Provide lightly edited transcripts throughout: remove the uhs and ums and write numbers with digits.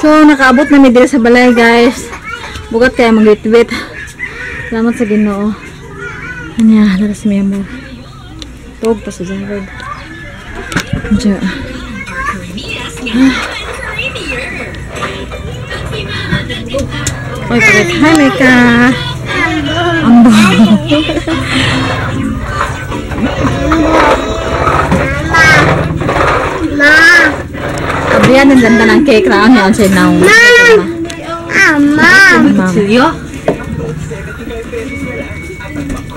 So, nakaabot na mi diri sa balay, guys. Bugat kaya maglitbit. Salamat sa Ginoo. Anya, dara si Memo. Tuog pa sa Jared. Diya. Oy, palit. Hi, Meka. Ambo. Ma. Abrihan ang ganda ng cake raon niya sa now. Ama. Ma'am.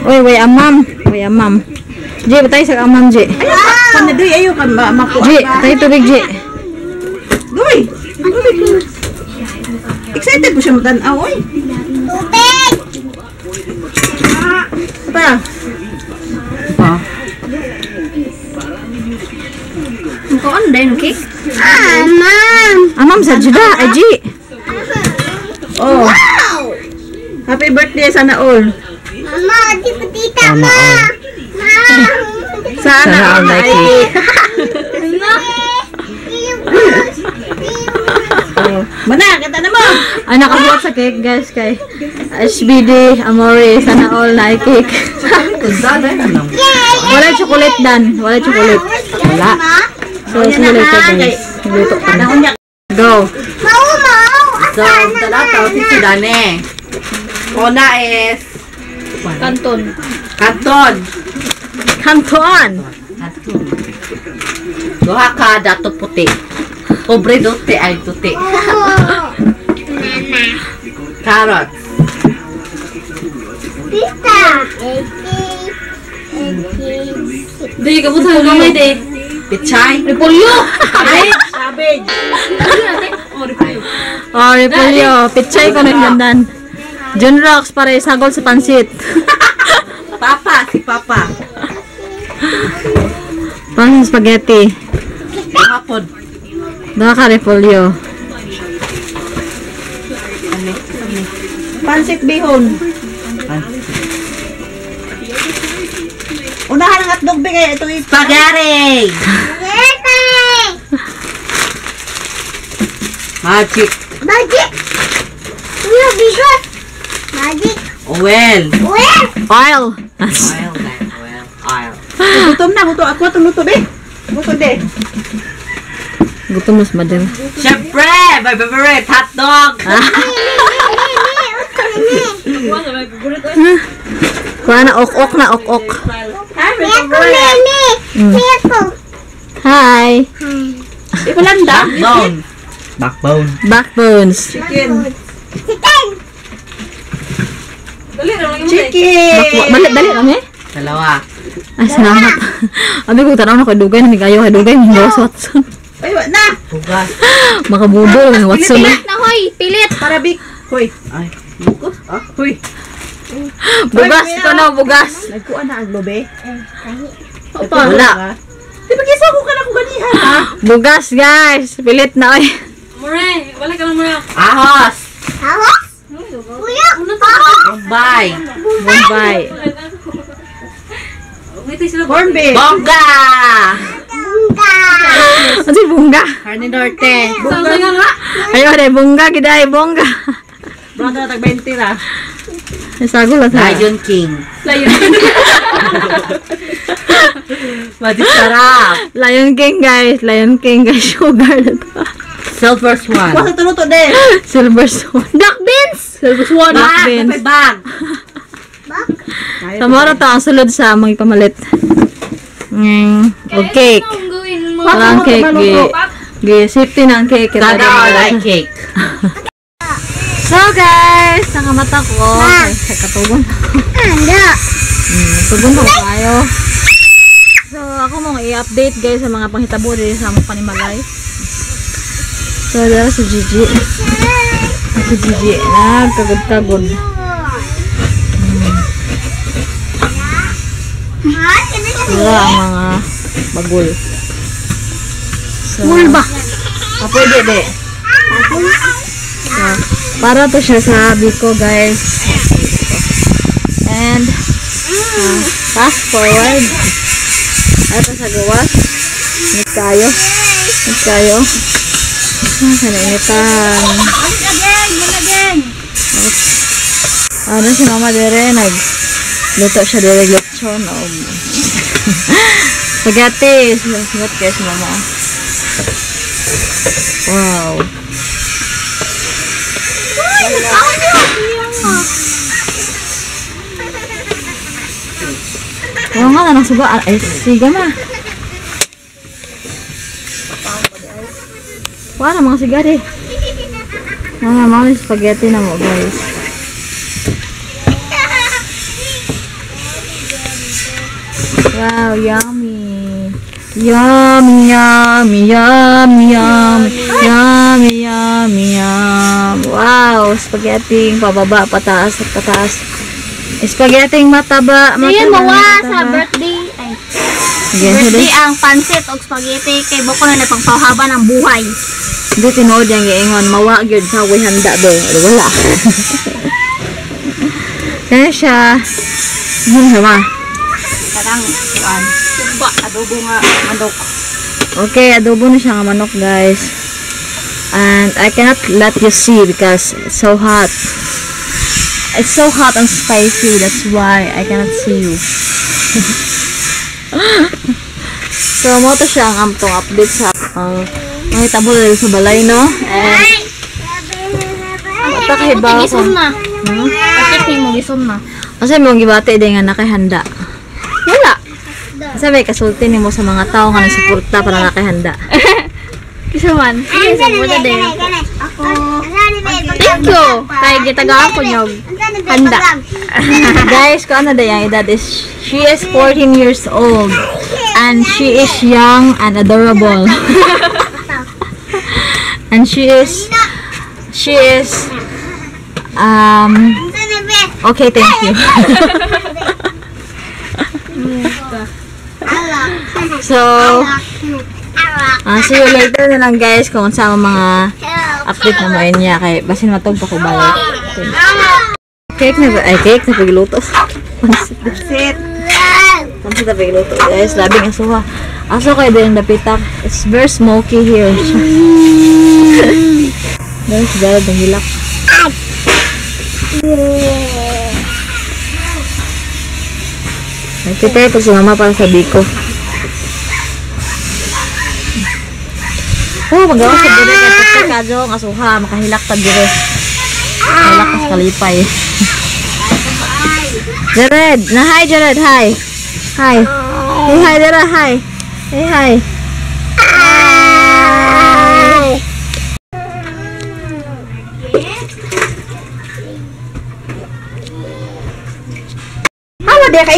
Oy, way amam. Way amam. G, batay sa amam, G. Ano doy ayo ka makuha. G, tayo tubig, G. Doy. Excited po siya matan-aw oy. Tubig. Pa. Ah. Ang dahil ng cake? Amam. Amam sa Juda, ay G. Oh. Wow. Happy birthday sana all. Mama, di pa tita, ma. Ma. Sana, Sana all like cake. Oh. Mana, kanta na mo. Ay, nakabuhat sa cake, guys, kay HBD, Amore, sana all na cake. Wala chocolate dan. Wala chocolate. Wala. So, sinulit guys. Niluto pa na. Go. Mau, mau. So, talataw si Sudane. Una is Kanton. Kanton. Kanton. Kanton. Duha ka dato puti. Pobre dote ay tuti. Mama. Carrots. Tita. Di, kabut sa gamay di. Pichay. Repolyo! Ay, cabbage. Oh, repolyo. Pichay ko ng gandan. John Rocks para isagol sa pansit. Papa, si Papa. Pang spaghetti. Hapon. Duha ka repolyo. Pansit bihon. Unahan ang atdog be kay ito Spaghetti. Spaghetti. Magic. Magic. Kuya, bigot. Magic. Oil. Well. Oil. Oil, guys. Oil. Oil. Gutom na, gutom ako itong luto be. Luto de. Gutom mas madam. Siyempre, my favorite hot dog. Kuha na ok-ok na ok-ok. Meko, meme. Meko. Hi. Ipalanda. Backbone. Backbone. Backbones. Chicken. Chicken. Chicken. Balik, dali lang eh. Dalawa. Ay, salamat. Abi ko tanaw na kay dugay na migayo kay dugay mi gawas Watson. Ay, wa na. Hugas. Makabudol ng Watson. Pilit na hoy! Pilit! Para big. Hoy. Ay. Bukos. Ah, hoy. Bugas ito na, bugas. Nagkuha na ang lobe. Wala. Di ba kisa ko ka na kung ganihan ha? Bugas, guys. Pilit na oy. More! Wala ka lang more. Ahos. Ahos. Kuya. Bombay. Bombay. Corn beef. Bongga. Bunga. Ano si bungga? Carne Norte. Bunga nga! Ayo de bungga giday bongga. Brother, tag 20 ra. Sagol lang sa. Lion King. Lion. Magic sarap. Lion King, guys. Lion King, guys. Sugar na to. Silver Swan. Kuha sa tuluto de. Silver Swan. Black beans! Silver Swan. Black Bag. beans. May bag. Samora to ang sulod sa mga pamalit. O cake. Anong gawin mo? Wala ang cake. Gi, gi, safety na ang cake. Sana all like cake. So guys, nakamata ko. Ay, katugon. Ano? Tugon ko tayo. So ako mong i-update guys sa mga panghitabo diri sa among panimalay. So dara si Gigi. Si Gigi nagkagod-kagod. Ha? Kini kasi. Wala ang mga bagol. So, Mulba. Ah, pwede de. So, para to siya sa Biko, guys. And fast forward. Ito sa gawas. Init kayo. Init kayo. Kanainitan. Ano si Mama dere nag luto siya dere lechon og spaghetti. Sugot kay si Mama. Wow. Oo nga, nanang suga. Ay, siga na. Wala mga siga eh. Mga spaghetti na mo, guys. Wow, yummy. Yummy, yummy, yummy, yummy. Yummy, yummy, yum. Wow, spaghetti. Pababa, pataas, pataas. Spaghetti mataba, mataba. Sige, mawa sa birthday. Ay, Sige, birthday ang pansit og spaghetti kay buko na pangpahaba ng buhay. Hindi tinuod yung giingon. Mawa gyud sa way handa do. Wala. Kaya siya. Ano siya ma? Kanang kuan. Ba adobo nga manok. Okay, adobo na siya nga manok, guys. And I cannot let you see because it's so hot. It's so hot and spicy. That's why I cannot see you. So, mo to siya ang amtong update sa ang mahitabo dito sa balay, no? And bata kahibaw ko. na. Bakit mo gisom na? Kasi mong gibati din nga nakahanda. Wala. Kasi may kasulti nimo sa mga tao nga nagsuporta para nakahanda. Kisa man. Sige, suporta din. Ako. Thank you. Kay gitagaan ko nyog. Handa. Guys, ko ano ang edad is she is 14 years old and she is young and adorable. And she is okay, thank you. So, see you later na lang guys kung sa mga update na mo niya kay basin matog pa ko balik. Cake na ay cake na pagluto. Pansit. Pansit na pagluto guys, labing asuha. Aso kay din dapitak. It's very smoky here. Guys, dala ng hilak. Nag-prepare pa si mama para sa biko. Oh, magawa sa dire kay pagka kadyo ang asuha, makahilak ta dire. Hilak sa kalipay. Jared, na hi Jared, hi. Hi. Hey, hi Dara, hi. Hey, hi. Hi.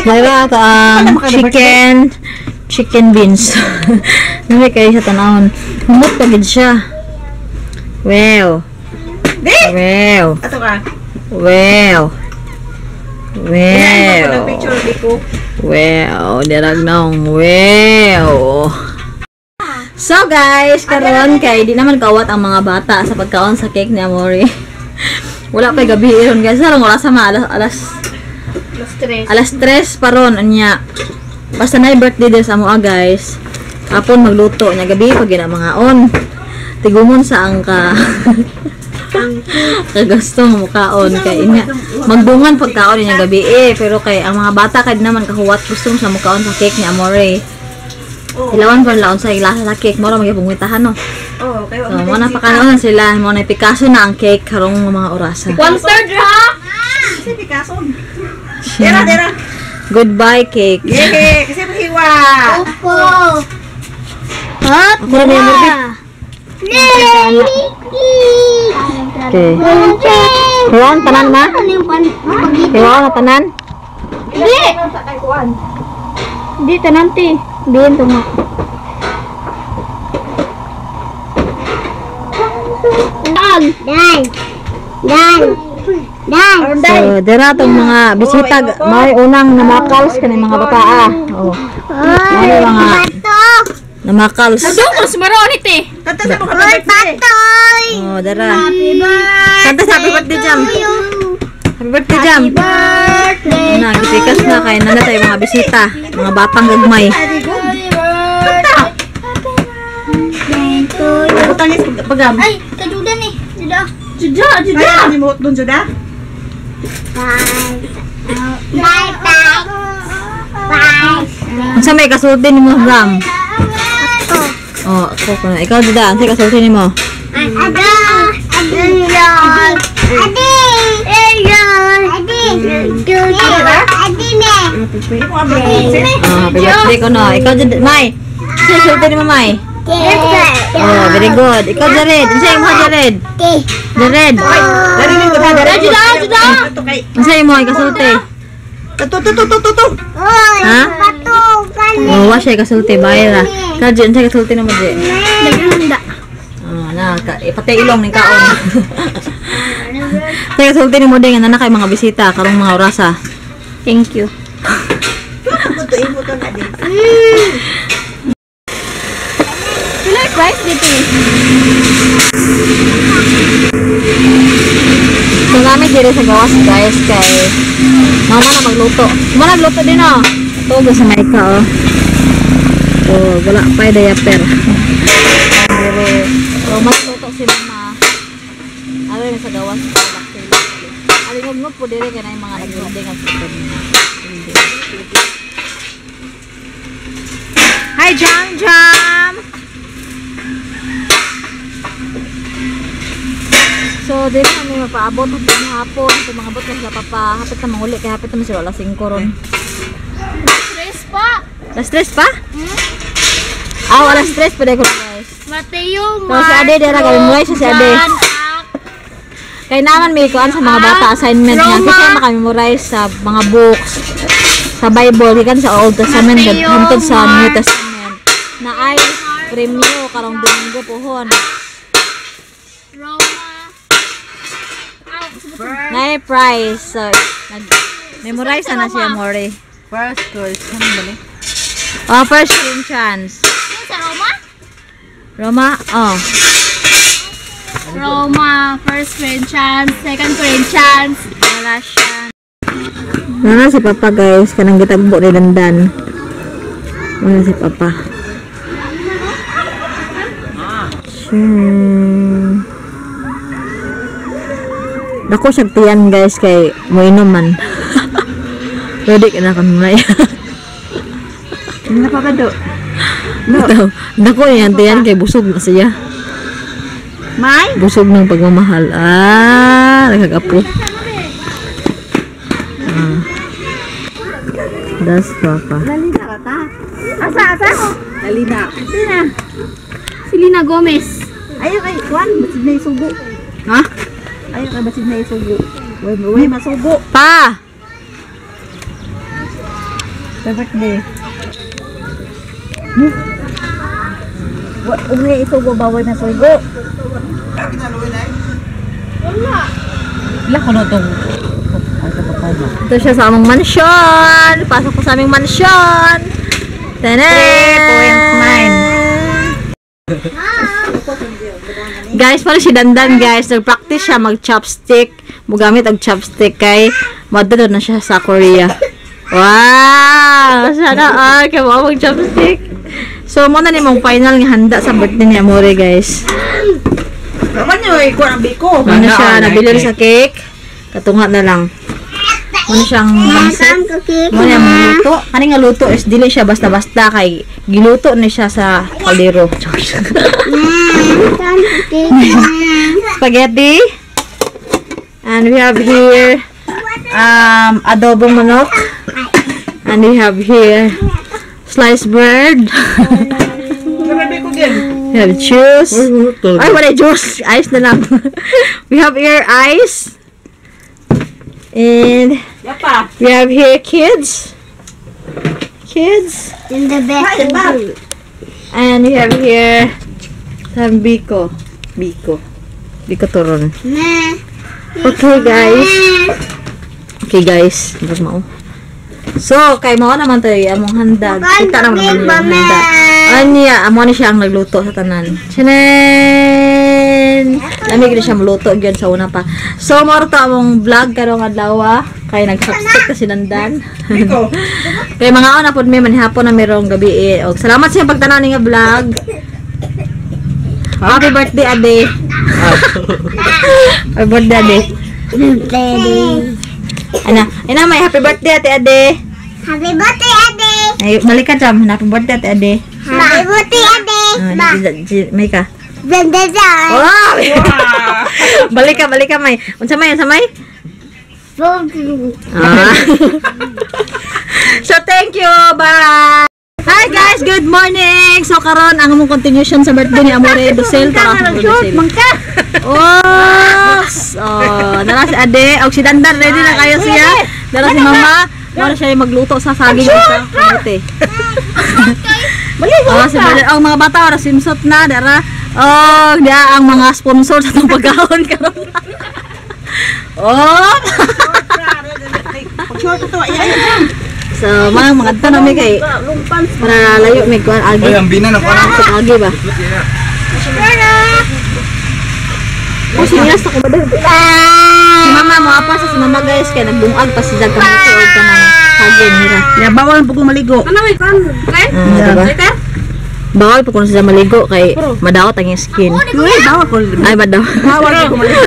Dara ito ang chicken beans. Nami kayo sa tanawon. Humot pa gid siya. Wow. Wow. Ato ka. Wow. Wow. Wow, dirag nong. Wow. So guys, karon kay di naman kawat ang mga bata sa pagkaon sa cake ni Amore. Wala pa gabi ron guys. Sarong wala sa mga alas 3 pa ron anya. Basta na birthday din sa amoa guys. Apon magluto nya gabi pag gina mga on. Tigumon sa angka. Kagustong mukaon kay inya magdungan pagkaon niya gabi eh, pero kay ang mga bata kay naman kahuwat gusto sa mukaon sa cake ni Amore. Ilawan pa laon sa ilasa sa cake mo ra magyapong no. Oh, kayo. So mo na pakanon sila, mo na Picasso na ang cake karong mga orasa. 1/3 ha. Kasi Picasso. Dera, dera. Goodbye cake. Yay, kasi pahiwa. Opo. Hop. Ako na may Okay. Hiwaon tanan ma? Hiwaon na tanan? Di. Di tanan ti. Diin tunga. Dan. Dan. Dan. Dan. So, dira tong mga bisita, may unang namakals kani mga bataa. Oh. May mga namakals. Nagdungkol si Maroon ite. Kanta sa mga birthday. Oh, dira. Kanta sa happy birthday jam. Happy birthday jam. Birthday. Na, gipikas na kay nana tayo mga bisita, mga batang gagmay. Butangis pagam. Ay, kajudan eh. Juda. Juda, Juda. Kaya ni mo doon Juda? Bye. Bye, bye. Bye. Unsa may kasulti nimo, Gam? Oh, ako ko na. Ikaw, Juda, unsa kasulti nimo? Ada. Adi. Adi. Adi. Adi me. Oh, happy birthday ko no. Ikaw, Juda, May. Unsa kasulti nimo, May? Oh, very good. Ikaw, Jared. Unsa imo, Jared? Jared. Dari ni ko dari. Juda, Juda. Ito kay. Unsa imo ay kasulti? To to to to to to. Ha? Oh, wa siya kasulti bay ra. Ikaw, Jay, unsa kasulti nimo, Jay? Naghanda. Oh, na ka, pati ilong ning kaon. Unsa kasulti nimo ding nga na kay mga bisita karong mga orasa. Thank you. Ito imo to na din. Pila price dito eh. So nami diri sa gawas guys kay mama na magluto. Mama nagluto din oh. Tugo sa Maika oh. Oh, wala pa diaper. Pero so magluto si mama. Ano yun sa gawas. Alingog po diri kay na yung mga nagluto nga sukod. Hi Jam Jam. So, dili kami mapaabot hapon hapon. Kung mga abot na sila papa, hapit na manguli kay hapit naman sila alas 5 ron. Stress pa. Alas 3 pa? Ah, alas 3 pa ko guys. Mateo, So, si Ade, dira, gawin siya si Ade. John, Kaya naman may kuan sa mga bata assignment niya kasi maka-memorize sa mga books, sa Bible, gikan sa Old Testament Mateo, hangtod sa New Mark. Testament. Na ay premyo karong Domingo pohon. Roma. Na ay prize. So, nag memorize na na siya more. First choice. Ano ba ni? Oh, First Corinthians. Sa Roma? Roma, oh. Roma, First Corinthians, Second Corinthians. Galatians. Nana si Papa guys, kanang gitagbo ni Dandan. Wala si Papa. Dako siya tiyan guys kay moinom man. Pwede ka na kanunay. Ano pa ba do? Ito, dako yan tiyan kay busog na siya. May? Busog ng pagmamahal. Ah, nagkagapo. Ah. That's Papa. Lalina ka ta. Asa, asa? Lalina. Selena Gomez. Ayaw kay Juan, basid na isugo. Ha? Ayaw kay basid na isugo. Way, way masugo. Pa! Happy birthday. Ugay isugo ba way masugo? Wala ko na itong... Ay, sa papa ba? Ito siya sa among mansyon. Pasok ko sa aming mansyon. 3.9. Guys, para si Dandan guys, nag-practice siya mag-chopstick. Mugamit og chopstick kay madalo na siya sa Korea. Wow! Sana all kay mo mag-chopstick. So, mo na nimong final nga handa sa birthday ni Amore, guys. Kaman nyo eh, kuha ang biko. Ano siya, nabili rin sa cake. Katunga na lang. Ano siyang pansit. Mo niya luto. Kani nga luto is dili siya basta-basta kay giluto ni siya sa kaldero. Spaghetti. And we have here adobong manok. And we have here sliced bread. Grabe ko din. We have juice. Ay, wala juice. Ice na lang. We have here ice. And Yapa. we have here kids. Kids. In the Ay, ba? And we have here some biko. Biko. Biko turon. Okay, guys. Okay, guys. Tapos mao. So, kay mao naman tayo among handa. Kita naman naman yung handa. Anya, amo ni siya ang nagluto sa tanan. Chanen! Lami gid siya maluto gyud sa una pa. So, mao to among vlog karong adlaw kay nag-chopstick kasi Dandan. Biko. Kay mga una pod mi manihapon na merong gabi eh. Og salamat sa iyong pagtanaw ni nga vlog. Happy birthday, Ade. Happy birthday, Ade. Ana, ina may happy birthday, Ate Ade. Happy birthday, Ade. Ay, balik ka jam. Happy birthday, Ate Ade. Happy birthday, Ade. Ah, may ka. Ganda. Wow! Balik ka, may. Unsa may, unsa may? Ah. So thank you. Bye. Hi guys, good morning. So karon ang among continuation sa birthday ni Amore Dosel tara sa Dosel. Oh, so, dara si Ade, og si Dandan ready na kayo siya. Dara si Mama, wala siya magluto sa saging sa kamote. Oh, si Brother, oh, mga bata ora swimsuit na dara. Oh, diya ang mga sponsor sa itong pagkaon karon. Oh. So, mga mga na mi kay para layo mi kuan algi. Oy, ang bina ng parang Sa algi ba? Oh, singilas ako ba Si mama mo apa sa si mama guys kay nagbungag pa si jag kamote og kanang saging nira. Ya bawal po ko maligo. Ano may kan? Ren? Ah, diba? Bawal po kung siya maligo kay madaot ang iyang skin. Uy, bawal ko. Ay, madaot. Bawal ko maligo.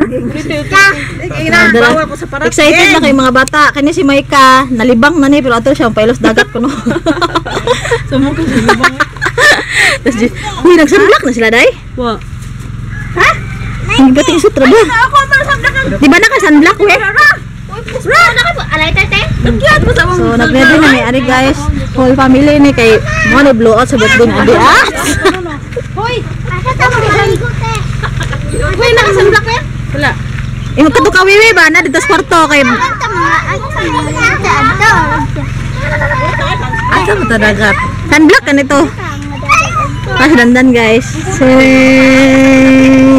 Dara. Bawal ko sa parat. Excited na kay mga bata. Kani si Maika, nalibang na ni pero ato siya pailos dagat kuno. Sumuko sa libang. Tapos, uy, nag-sunblock na sila day. Wa. Ang gating sutra ba? Di ba naka-sunblock we? So, nag-ready na may ari guys. Whole family ni kay mo ni blow out sa birthday ni Adi. Ah! Uy, nakasunblock eh? Wala. Imo kadto ka wiwi ba na dito sa kwarto kay Asa mo to dagat? sunblock ka nito. Pas dandan guys. So,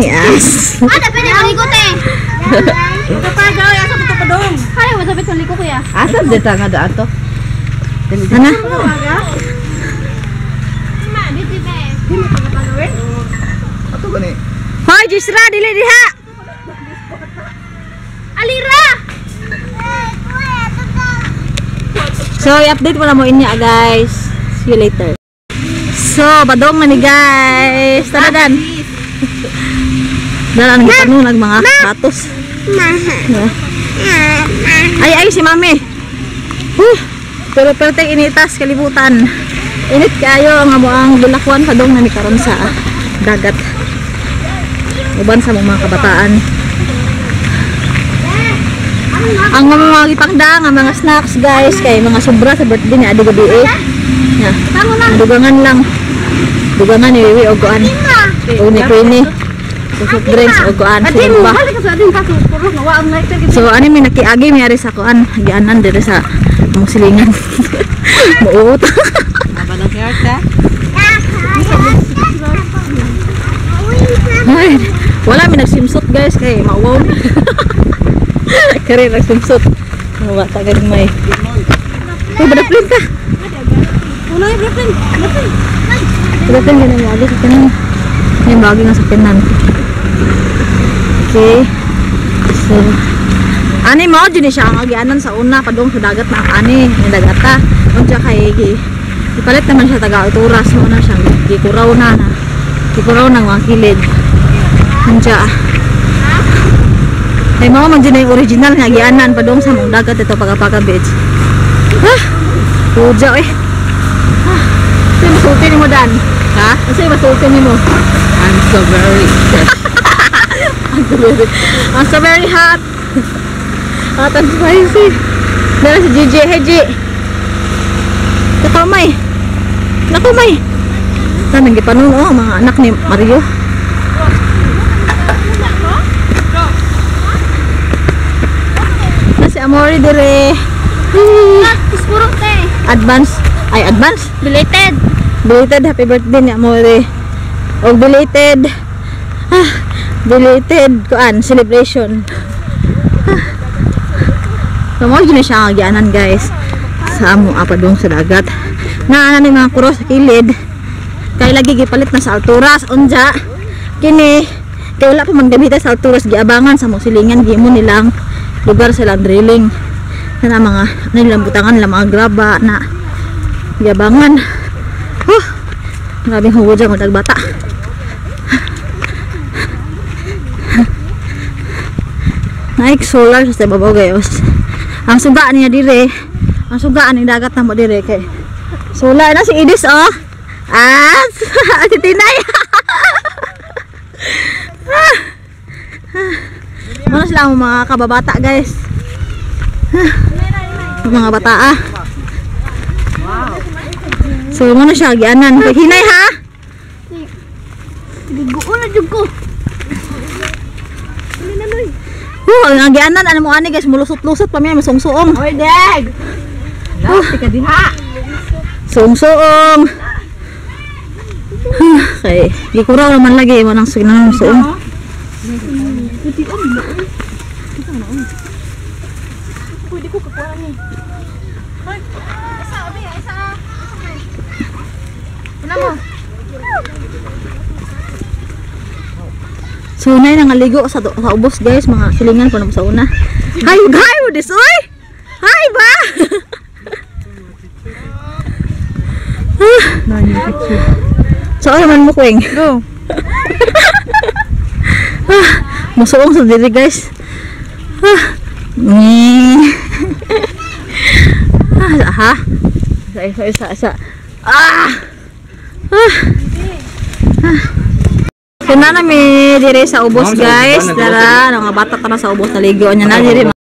yes. Ada pwede maligo te. Kapag ay asa mo to padong. Kaya mo dapat maligo kuya. Asa dito nga daan to? Ana? Ato ba ni? Hoy, Jisra, dili diha. Alira. So, i-update mo na mo inya, guys. See you later. So, badong na ni guys. Tara dan. Dan ang gitanong nag mga batos. Ay ay si mami. Huh. Pero perteng initas kalibutan. Init kaayo ang amo ang gilakwan padong na ni karon sa dagat. Uban sa mga kabataan. Ang mga gipangda nga mga snacks guys kay mga sobra sa birthday ni Adi gabi eh. Ya. Dugangan lang. Dugangan ni Wiwi og kuan. O ni Queenie. So, soft drinks og kuan. Ba? So ani may nakiagi may ari sa kuan, gianan diri sa mong silingan. Muot. Ay, wala mi nag-swimsuit guys kay mauwaw. Kare nag-swimsuit. Mga bata gagmay. Uy, badaplin ka. Badaplin ka na lagi sa kanan. May bagay nga sa kanan. Okay. So, ani mao jud ni siya ang agianan sa una padung sa dagat na ang ani ni dagata. Unsa kay ipalit naman siya taga Alturas mo na siya gikuraw na na. Gikuraw na ang mga kilid. Unsa kay mao man jud na yung original nga agianan padung sa mong dagat ito Pagapaka Beach. Ah, puja eh. Ah, sa'yo masulti nimo Dan? Ha? Sa'yo masulti nimo? I'm so very I'm so very hot. Hot and spicy. Meron si Gigi. Hey, G. Nakamay. Nakamay. Saan ang gipanon, oh, mga anak ni Mario. Na si Amori dire. Advance. Ay, advance. Belated. Belated happy birthday ni Amore. O belated. Ah, belated kuan celebration. Ah. So mo na siya ang agianan guys sa amo apadung sa dagat. Na ana ni mga kuro sa kilid. Kay lagi gipalit na sa alturas unja kini kay wala pa man gamita sa alturas giabangan sa mong silingan gimo nilang lugar sa lang drilling. Na mga nilang butangan lang mga graba na giabangan. Huh. Grabing hugo dyan, bata. Naik solar sa ibabaw, guys. Ang suga niya dire. Ang suga ni dagat na mo dire kay solar na si Idis oh. Ah, si Tinay. Ah. Ah. Muna sila ang mga kababata, guys. Ah. Mga bata ah. So muna siya gianan. Hinay ha. Giguon na jud ko. Oh, ang gianan ano mo ani guys, mulusot-lusot pa mi, masungsuong. Oy, Deg! Tika ka diha. Suong-suong. Kay gikuraw naman lagi mo nang suong suong. So nay nangaligo sa ubos guys, mga silingan po naman sa una. Hi, hi mo this oy. Hi ba? So ano man mo kuwing? Go. Ah, musuong sa diri guys. Ah. Ni. Ah, ha. Isa isa isa isa. Ah. Ah. Ah. So na nami dire sa ubos guys. Dara, mga bata ta na sa ubos naligo niya na dire.